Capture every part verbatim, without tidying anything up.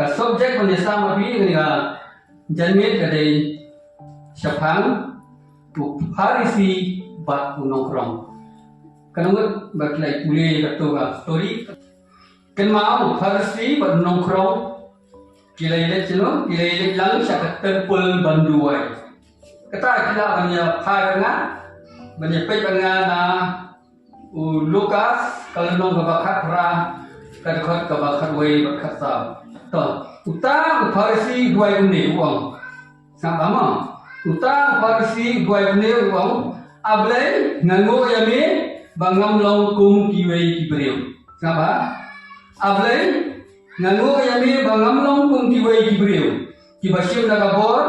Ka subject ban ïa sam ha phi kane ka janmiet ka dei shaphang u Pharisi bad u nongkhrong. Ka nongut ba ki la pule kato ka story. Kynmaw u Pharisi bad u nongkhrong ki la leit sha no, ki la leit lang sha ka temple ban duwai. Kata ki la ban ïa phai bad nga, ban ïa peit bad nga na u Lukas, ka lynnong kaba khatphra, ka dkhot kaba khatwei bad khatsaw. To, uta u Pharisi u duwai kumne u ong. Sngap bha mo. Uta u Pharisi u duwai kumne u ong, A Blei, nga nguh ïa me ba ngam long kum kiwei ki briew. Sngap bha. A Blei, nga nguh ïa me ba ngam long kum kiwei ki briew, kiba shim da ka bor,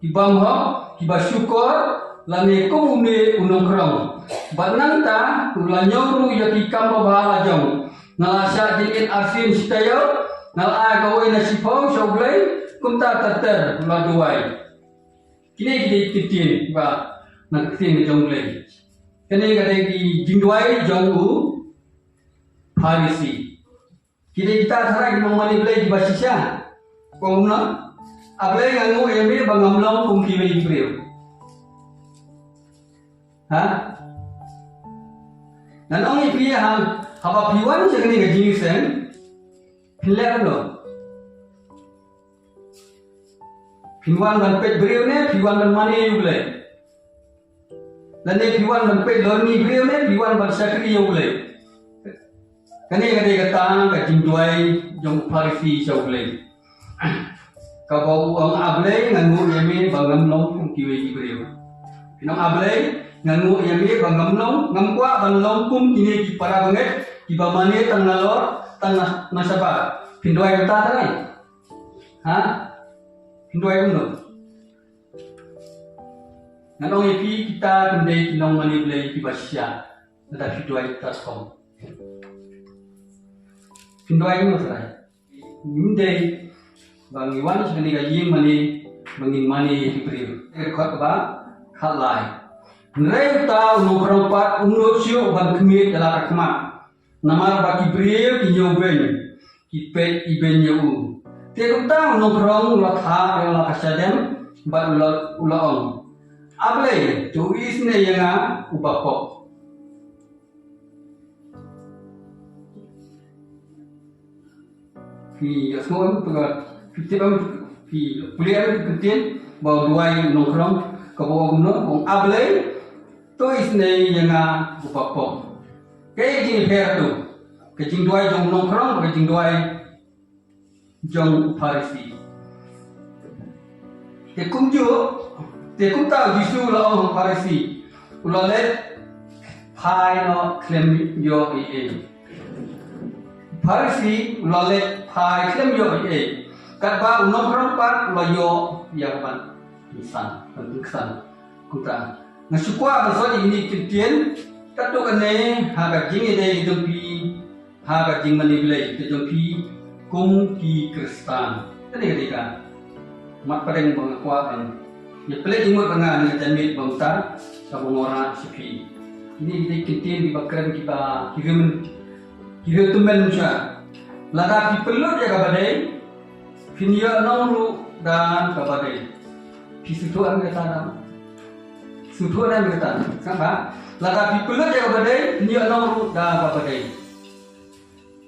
ki bym hok, kiba shukor, lane kum une u nongkhrong. Bad nangta u la ñiewbha ruh ïa ki kam babha la jong. Nga la shah jingit arsien shi taïew, nga la ai kawei na shiphew sha U Blei, kumta ter ter u la duwai. Kine ki dei ki ktien ba na ka ktien ka jong U Blei. Kane ka dei ki jingduwai jong u Pharisi. Ki dei kita tharai ki nongmane Blei kiba shisha. Kumno? A Blei, nga nguh ïa me ba ngam long kum kiwei ki briew. Ha? Ngan ong ïa phi, ha, haba phi wan sha kane ka jingïaseng, phin leh kumno? Phin wan ban peit briew ne phi wan ban mane ïa U Blei? Lane phi wan ban peit lorni briew ne phi wan ban shakri ïa U Blei? Kane ka dei kata ka jingduwai jong u Pharisi sha U Blei. Kaba u ong, A Blei, nga nguh ïa me ba ngam long kum kiwei ki briew. Phin ong, A Blei, nga nguh ïa me ba ngam long, ngam kwah ban long kum kine ki para bangeit kiba mane tang nalor, tang na, na Sabbath. Phin duwai kumta tharai? Ha? Phin duwai kumno? Ngan ong ïa phi, kita kim dei ki nongmane Blei kiba shisha. Lada phi duwai kumta shisha, phin duwai kumno tharai? Ngim dei ba ngi wan sha kane ka ïing mane ba ngin mane ïa ki briew. Ka dkhot kaba khatlai. Hynrei uta u nongkhrong pat um nud shuh ban khmied ïa la ka khmat, namar ba ki briew ki ñiewbeiñ, ki peit ibeiñ ïa u. Te kumta u nongkhrong u la thap ïa la ka shadem bad u la, u la ong, A Blei, to isynei ïa nga uba pop. Phi ïohsngew em, phi tip em, phi pule em ka ktien ba u duwai u nongkhrong, kaba ong kumno, ong, A Blei, to isynei ïa nga uba pop. Kaei ka jingïapher tu? Ka jingduwai jong u nongkhrong, ka jingduwai jong u Pharisi. Te kumjuh, te kumta u Jisu u la ong ha u Pharisi, u la leit phai noh khlem ïoh ei ei. Pharisi u la leit phai khlem ïoh ei ei. Katba u nongkhrong pat u la ïoh ïa ka ban pynksan, ban pynksan. Kumta, nga shu kwah ban sot ïa kine ki ktien, katto katne ha ka jingïadei jong phi ha ka jingmane Blei ka jong phi kum ki Khristan. Kane ka dei ka mat pdeng ba nga kwah ban ïa pynleit jingmut ba nga ha kane ka janmiet ba mynta, kaba nga wanrah sha phi. Kine ki dei ki ktien kiba kren, kiba ki rymmen, ki rymmen sha. Lada phi pynlut ïa kaba dei, phin ïoh nong ruh da kaba dei. Phi sngewthuh em kata? Sngewthuh em kata? Sngewbha. Lada phi pynlut ïa kaba dei, phin ïoh nong ruh da kaba dei.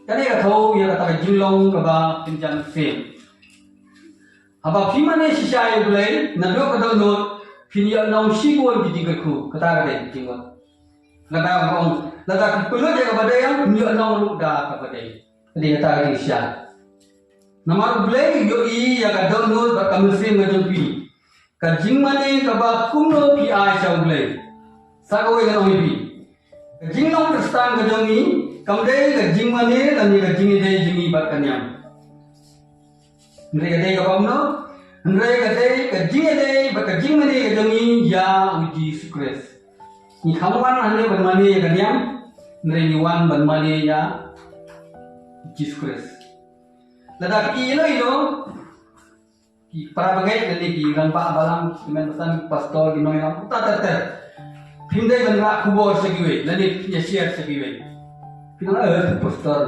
Kane ka thew ïa kata ka jinglong kaba kynja mynsiem. Haba phi mane shisha ïa U Blei naduh ka dohnud, phin ïoh nong shibun ki jingkyrkhu. Kata ka dei ka jingmut. Lada ong, lada phi pynlut ïa kaba dei, phin ïoh nong ruh da kaba dei. Ka dei kata ka jingshisha. Namar U Blei u ïohi ïa ka dohnud bad ka mynsiem ka jong phi. Ka jingmane kaba kumno phi ai sha U Blei. Sa kawei ngan ong ïa phi, ka jinglong Khristan ka jong ngi kam dei ka jingmane lane ka jingïadei jong ngi bad ka niam. Hynrei ka dei kaba kumno? Hynrei ka dei ka jingïadei bad ka jingmane ka jong ngi ïa U Jisu Khrist. Ngi kham wan hangne ban mane ïa ka niam, hynrei ngi wan ban mane ïa U Jisu Khrist. Lada phi ïohi ïa u, ki para bangeit lane ki rangbah balang, ki kmen basan, ki pastor, ki nongïalam, kumta ter ter, phim dei ban rah khubor sha kiwei lane phin ïa share sha kiwei. Phin ong, eh, pastor,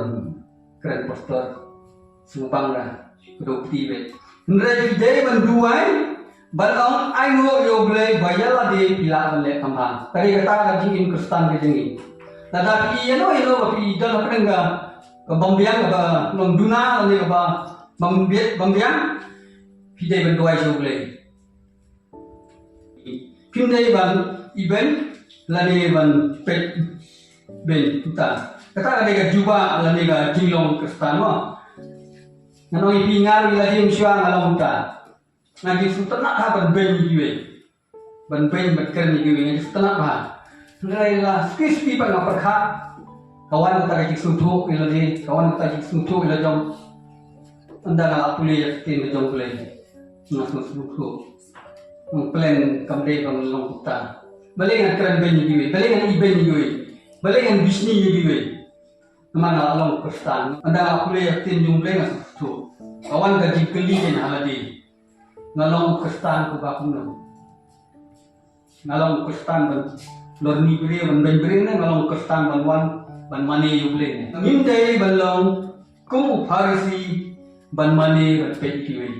kren pastor, sngewbha ra. Ka duk ti beit. Hynrei phi dei ban duwai, ban ong ainguh ïa U Blei ba ïa lade phi lah ban leh kham bha. Ka dei kata ka jingim Khristan ka jong ngi. Lada phi ïa no ïa no ba phi don hapdeng ka, ka bym biang, ka ba long duna lane ka ba bym biang, bym biang, phi dei ban duwai sha U Blei. Phim dei ban ibeiñ lane ban peit beiñ, kumta. Kata ka dei ka jubab lane ka jinglong Khristan mo. Ngan ong ïa phi, nga ruh ïa lade mynshuwa nga long kumta. Nga jingsngewtynnat ha ban beiñ ïa kiwei, ban beiñ ban kren ïa kiwei, nga jingsngewtynnat ha. Hynrei la suki suki pat nga pyrkhat, ka wan kata ka jingsngewthuh ïa lade, ka wan kata ka jingsngewthuh ïa la jong. Ynda nga la pule ïa ka ktien ka jong U Blei, nga sngewthuh. Nga pleng kam dei ban long kumta. Balei ngan kren beiñ ïa kiwei, balei ngan ibeiñ ïa kiwei, balei ngan bishni ïa kiwei. Namar nga la long Khristan. Ynda nga la pule ïa ka ktien jong U Blei nga sngewthuh. Ka wan ka jingkylli kein ha lade. Nga long Khristan kaba kumno? Nga long Khristan ban lorni briew, ban beiñ briew, ne nga long Khristan ban wan ban mane ïa U Blei? Ngim dei ban long kum u Pharisi ban mane ban peit ïa kiwei.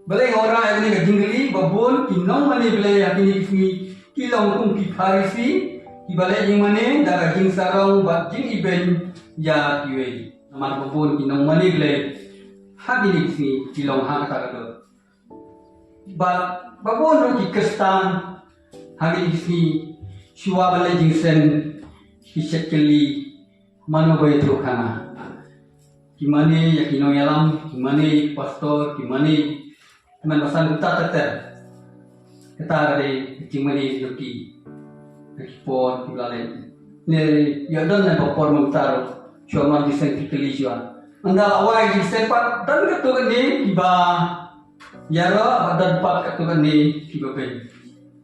Balei nga wanrah ïa kane ka jingkylli? Ba bun ki nongmane Blei ha kine ki sngi ki long kum ki Pharisi, kiba leh jingmane da ka jingsarong bad jingibeiñ ïa kiwei. Namar ba bun ki nongmane Blei ha kine ki sngi ki long ha kata ka dur. Bad ba bun ruh ki Khristan ha kine ki sngi, shuwa ban leit jingïaseng, ki shet kylli, mano ba ïathuh khana. Ki mane ïa ki nongïalam, ki mane ïa ki pastor, ki mane, hynmen ba san kumta ter ter. Kata ka dei ka jingmane jong ki ha ki por kiba la leit. Ne ïa don ne ba por mynta ruh, shuwa ban leit jingïaseng ki kylli shuwa. Ynda la wai jingïaseng pat, don katto katne kiba ïaroh, bad don pat katto katne kiba beiñ.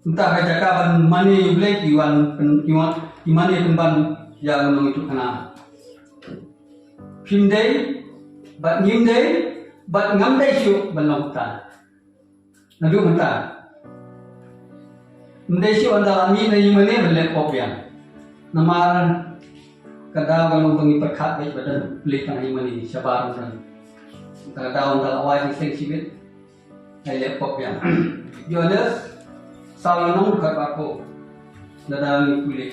Mynta ka jaka ban mane ïa U Blei ki wan pyn-, ki wan, ki mane pynban ïa u nongïathuhkhana. Phim dei, bad ngim dei, bad ngam dei shuh ban long kumta. Naduh mynta. Ym dei shuh ynda la mih na ïingmane ban leh pop biang. Namar ka daw ka long ba ngi pyrkhat beit ba don U Blei tang ha ïingmane, shabar ym don. Ka daw ynda la wai jingïaseng shibit, ai leh pop biang. Ïoannis saw lynnong dkhot ba arphew. Lada ngi pule,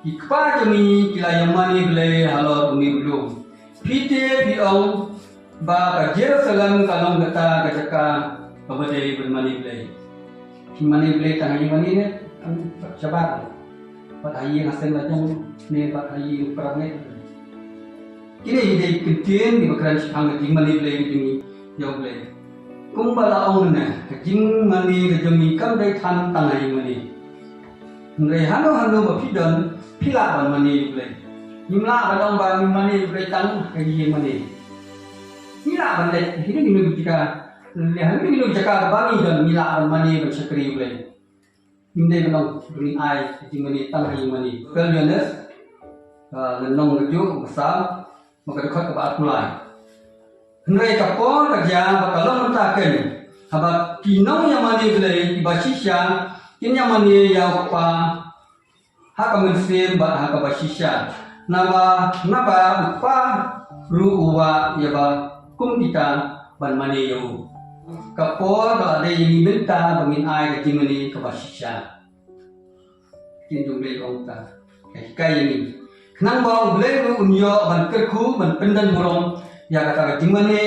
ki kpa jong ngi ki la ïamane Blei halor une u lum. Phi te phi ong ba ka Jerusalem ka long kata ka jaka kaba dei ban mane Blei. Phi mane Blei tang ha ïingmane ne tang shabar? Bad ha ïing ha sem la jong ne bad ha ïing u para bangeit? Kine ki dei ki ktien kiba kren shaphang ka jingmane Blei ka jong ngi ïa U Blei. Kumba la ong mynne, ka jingmane ka jong ngi kam dei than tang ha ïingmane. Hynrei hano hano ba phi don, phi lah ban mane ïa U Blei. Ngim lah ban ong ba ngin mane ïa U Blei tang ha ka ïingmane. Ngi lah ban leit ha kino kino ki jaka, leit ha kino kino ki jaka ba ngi don, ngi lah ban mane ban shakri ïa U Blei. Ngim dei ban ong ba ngin ai ka jingmane tang ha ïingmane. Ka Ïoannis, ah, lynnong kajuh kaba saw, bad ka dkhot kaba arphew lai. Hynrei ka por ka jia ba ka long mynta keiñ, haba ki nongïamane Blei kiba shisha kin ïamane ïa U Kpa ha ka mynsiem bad ha kaba shisha. Naba, naba U Kpa ruh u wad ïa kiba kum kita ban mane ïa u. Ka por ka la dei ïa ngi mynta ba ngin ai ka jingmane kaba shisha. Ktien jong U Blei ka ong kumta. Ka hikai ïa ngi. Khnang ba U Blei ruh un ïoh ban kyrkhu, ban pyndon burom ïa kata ka jingmane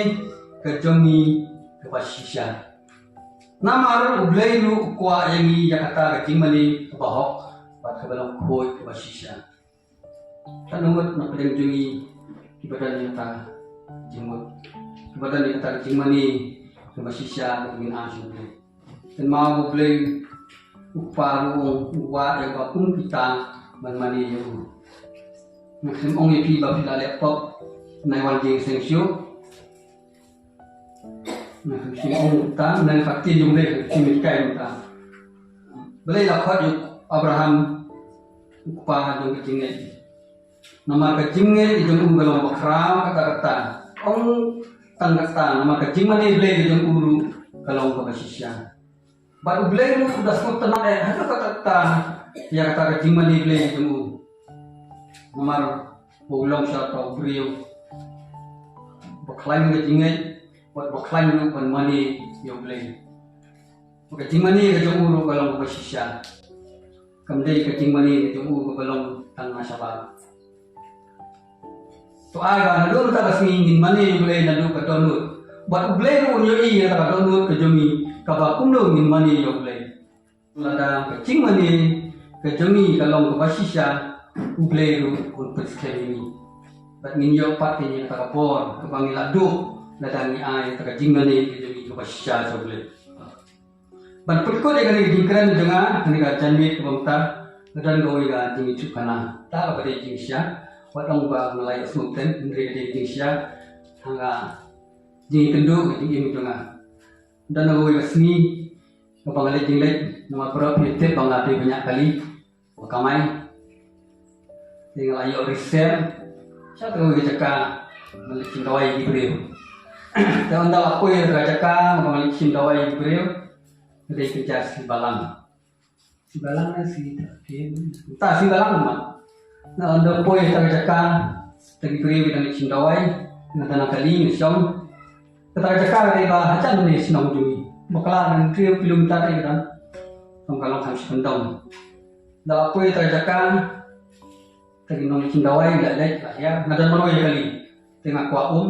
ka jong ngi kaba shisha. Namar U Blei ruh u kwah ïa ngi ïa kata ka jingmane kaba hok bad kaba long khuid kaba shisha. Katno ngut na pdeng jong ngi kiba don ïa kata ka jingmut, kiba don ïa kata ka jingmane kaba shisha kaba ngin ai sha U Blei? Kynmaw ba U Blei U Kpa ruh u wad ïa kiba kum kita ban mane ïa u. Nga shu ong ïa phi ba phi la leh pop, nai wan jingïaseng shuh. Nga shu ong kumta, nai ka ktien jong U Blei ka ktien hikai kumta. Balei la khot ïa u Abraham u kpa jong ka jingngeit? Namar ka jingngeit jong u ka long bakhraw katta katta. Ong tang katta, namar ka jingmane Blei ka jong u ruh ka long kaba shisha. Bad U Blei ruh u da sngewtynnat eh haduh katta katta ïa kata ka jingmane Blei ka jong u. Namar ba u long shisha u briew ba khlaiñ ka jingngeit, bad ba khlaiñ ruh ban mane ïa U Blei. Bad ka jingmane ka jong u ruh ka long kaba shisha. Kam dei ka jingmane ka jong u kaba long tang na shabar. To ai ba naduh kata ka sngi ngin mane ïa U Blei naduh ka dohnud. Bad U Blei ruh un ïohi ïa kata ka dohnud ka jong ngi, kaba kumno ngin mane ïa U Blei. Lada ka jingmane ka jong ngi ka long kaba shisha, U Blei ruh un pynskhem ïa ngi. Bad ngin ïoh pat ïa kata ka bor kaba ngi la duh lada ngi ai kata ka jingmane ka jong ngi kaba shisha sha U Blei. Ban pynkut ïa kane ka jingkren jong nga, kane ka janmiet kaba mynta, nga don kawei ka jingïathuhkhana. Ta kaba dei jingshisha, wat ong ba nga la ïohsngew ten, hynrei ka dei jingshisha, ha ka jingïakynduh ka jingim jong nga. Don kawei ka sngi kaba nga leit jingleit, namar baroh phi tip ba nga dei ba ñiah kali, ba kamai. Te nga la ïoh resign sha kawei ka jaka ban leit shim dawai ïa ki briew. Te ynda la poi ïa ka jaka ban leit shim dawai ïa ki briew, ka dei ka jaka sngi balang. Sngi balang ne sngi ta, ta sngi balang ma. Ynda poi ïa ka jaka, ta ki briew ki dang leit shim dawai, nga ta nang kali nga shong. Kata ka jaka ka dei ba hajan ne shnong jong ngi. Bakla ngan hynriew kilometer ïa ka dang. Tang ka long kham shi kyndong. Da la poi kata ka jaka, ta ki nongshim dawai la leit la hiar, nga don marwei ïa kali. Te nga kwah um.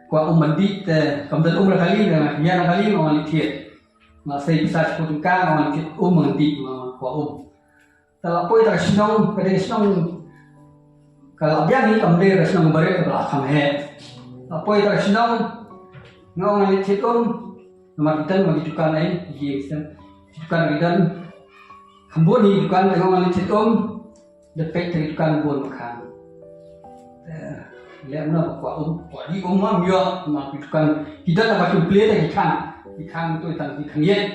Kwah um ban dih te kam don um la kali, nga hiar la kali, nga wan leit thied. Nga sei pisa shiphew tyngka, nga wan leit thied um ban dih, nga kwah um. Te la poi ta ka shnong, ka dei ka shnong ka la biang hi, kam dei ka shnong barit kaba la kham heh. La poi ta ka shnong, nga ong ngan leit thied um, namar ki don ma ki dukan ei, ki ïing shen. Ki dukan ki don, kham bun hi dukan, te nga ong ngan leit thied um, da peit ta ki dukan bun ba khang. Te leh kumno ba kwah um, kwah dih um ma ym ïoh, namar ki dukan ki don, namar ki plie te ki khang, ki khang to tang ki khang ïeit.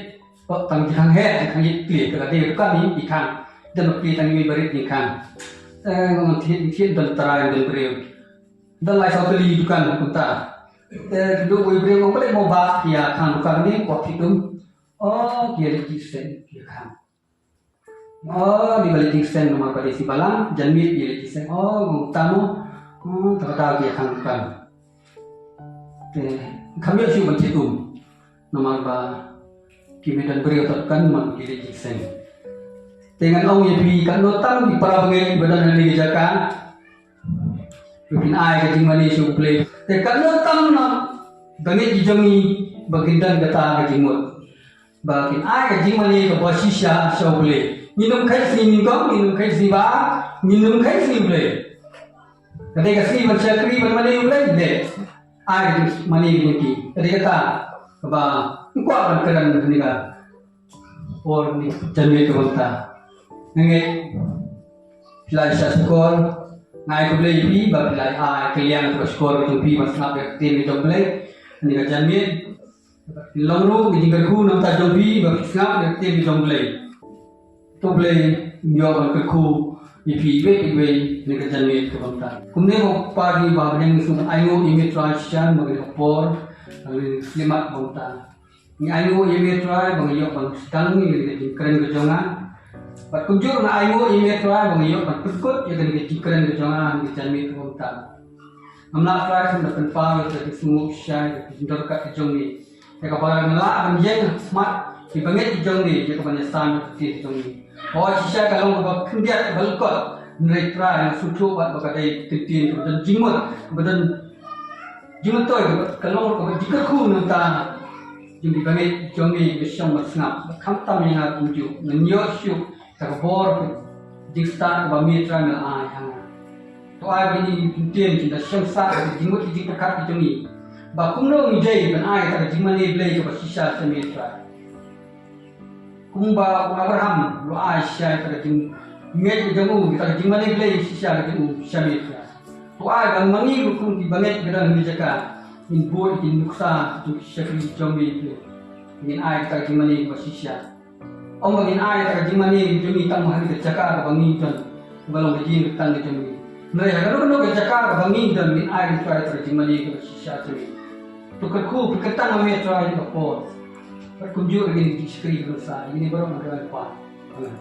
Tang ki khang heh, ki khang ïeit plie, te ka dei dukan hi ki khang. Don plie tang iwei barit ki khang. Te nga ong thied, thied don trai don briew. Don lai saw tylli dukan kumta. Te ki duh wei briew nga ong balei mo ba ki ïa khang dukan ne, kwah thied um. Oh, ki ïa leit jingseng, ki ïa khang. Oh, ki ba leit jingseng namar ba dei sngi balang, janmiet ki ïa leit jingseng. Oh, nga ong kumta mo. Oh, te kata ki ïa khang dukan. Te kham ïoh shuh ban thied um. Namar ba kim don briew, tang kan man ki leit jingseng. Te ngan ong ïa phi, katno tam ki para bangeit ba don ha kane ka jaka ba phin ai ka jingmane sha U Blei. Te katno tam na bangeit ki jong ngi ba kin don kata ka jingmut ba kin ai ka jingmane kaba shisha sha U Blei. Ngin ym kheit sngi nyngkong, ngin ym kheit sngi ba, ngin ym kheit sngi U Blei. Ka dei ka sngi ban shakri ban mane U Blei, dei. Ai ka jingmane ka jong ki. Ka dei kata kaba nga kwah ban kren ha kane ka por ni, janmiet kaba mynta. Nga ngeit phi la ïa shah shkor, nga ai khublei ïa phi ba phi la ai ka liang kaba shkor ka jong phi ban sngap ïa ka ktien ka jong U Blei ha kane ka janmiet. Phin long ruh ka jingkyrkhu na ka bynta jong phi ba phi sngap ïa ka ktien ka jong U Blei. To U Blei un ïoh ban kyrkhu ïa phi iwei pa iwei ha kane ka janmiet kaba mynta. Kumne ko Pa, ngi ba bneng, ngi sngewbha ainguh ïa me Trai shisha ba kane ka por, ba kane ka khyllipmat kaba mynta. Ngi ainguh ïa me Trai ba ngi ïoh ban sdang ïa kane ka jingkren ka jong nga. Bad kumjuh nga ainguh ïa me Trai ba ngi ïoh ban pynkut ïa kane ka jingkren ka jong nga ha kane ka janmiet kaba mynta. Ngam lah Trai shuh ban pynpaw ïa ka jingsngewnguh shisha ïa ka jingdon ryngkat ka jong me. Ïa kaba nga lah ban ïeng ha khmat ki bangeit ki jong me, ïa kaba ïasam ïa ka ktien ka jong me. Hooid, shisha ka long kaba khyndiat, kaba lyngkot. Hynrei Trai, nga sngewthuh bad ba ka dei ka ktien kaba don jingmut, kaba don jingmyntoi, kaba ka long kaba jingkyrkhu na ka bynta jong ki bangeit jong me kiba shong bad sngap. Bad khamtam ïa nga kumjuh, ngan ïoh shuh ïa ka bor ka jingstad kaba me Trai me la ai ha nga. To ai ba kine ki ktien kin da shong sah ha ka jingmut ka jingpyrkhat ka jong ngi, ba kumno ngi dei ban ai ïa ka jingmane Blei kaba shisha sha me Trai. Kumba u Abraham u la ai shisha ïa ka jingngeit ka jong u, ïa ka jingmane Blei shisha ka jong u sha me Trai. To ai ba ma ngi ruh kum ki bangeit ba don ha kane ka jaka, ngin bud ïa ki nuksa jong ki shakri jong me Blei. Ngin ai ïa ka jingmane kaba shisha. Ym ba ngin ai ïa ka jingmane jong ngi tang ha kane ka jaka kaba ngi don, kaba long ka jingkyrkhu ka jong ngi. Hynrei ha kano kano ka jaka kaba ngi don, ngin ai ïa ka jingmane kaba shisha jong ngi. To kyrkhu, pynkyntang ïa me Trai ha kane ka por. Bad kumjuh ïa kine ki shakri ki nuksa, ïa kine baroh nga kyrpad. Amen.